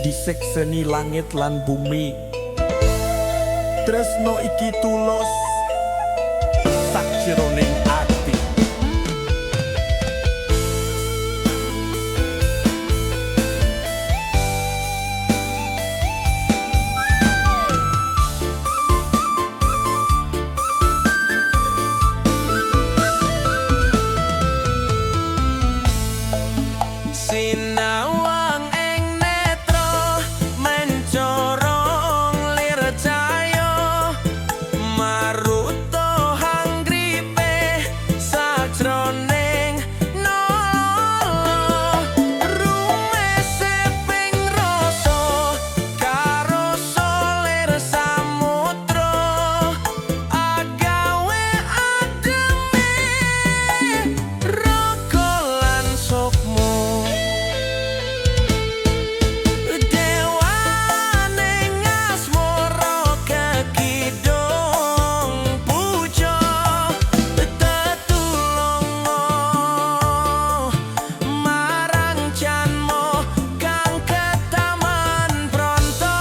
Disekseni langit lan bumi. Tresno iki tulus sakjroning ati. Sinawang ing netra mencorong lir cahya maruta hangripe sajroning nala rumese ping rasa karo solir samudra agawe ademe raga lan sukma. Dewane ngasmara kekidung puja tetulunga marang janma kang ketaman pronto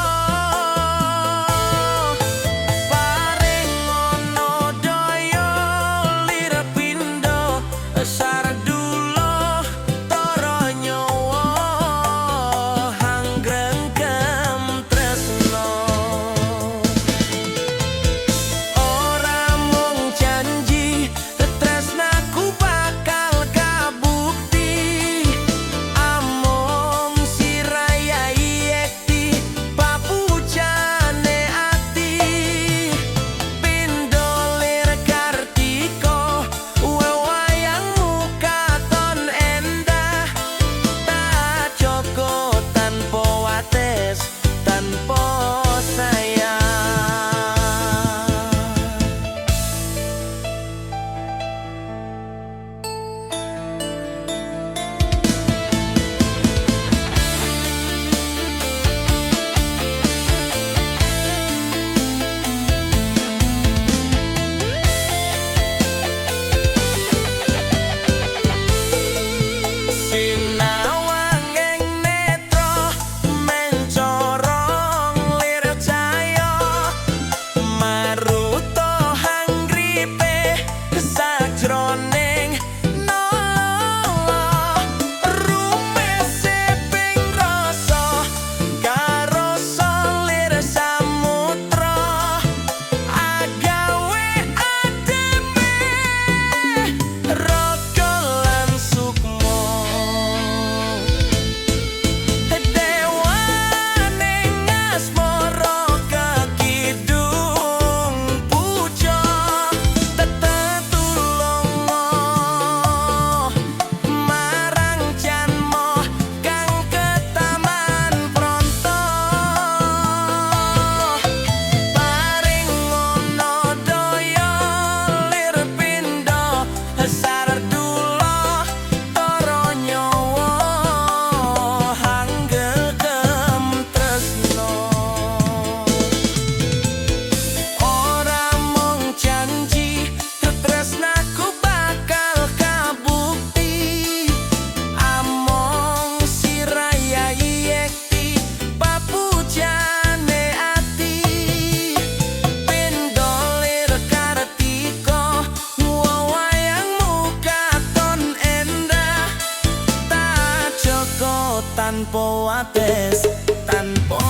paring ana daya lir pindha sardula tara nyawa hangrengkem tresno. Ora mung janji tresnaku bakal kabukti among siraya yekti papujane ati pindho lir kartika wewayangmu katon endah tak jaga tanpa wates tanpa sayang. Sinawang ing netra mencorong lir cahya maruta hangripe sajroning nala rumese ping rasa karo solir samudra agawe ademe raga lan sukma. Dewane ngasmara kekidung puja tetulunga marang janma kang ketaman pronto paring ana daya lir pindha sardula tara nyawa hanggekem tresno. Ora mung janji tresnaku bakal kabukti among siraya yekti papujane ati pindho lir kartika wewayangmu katon endah tak jaga tanpa wates tanpa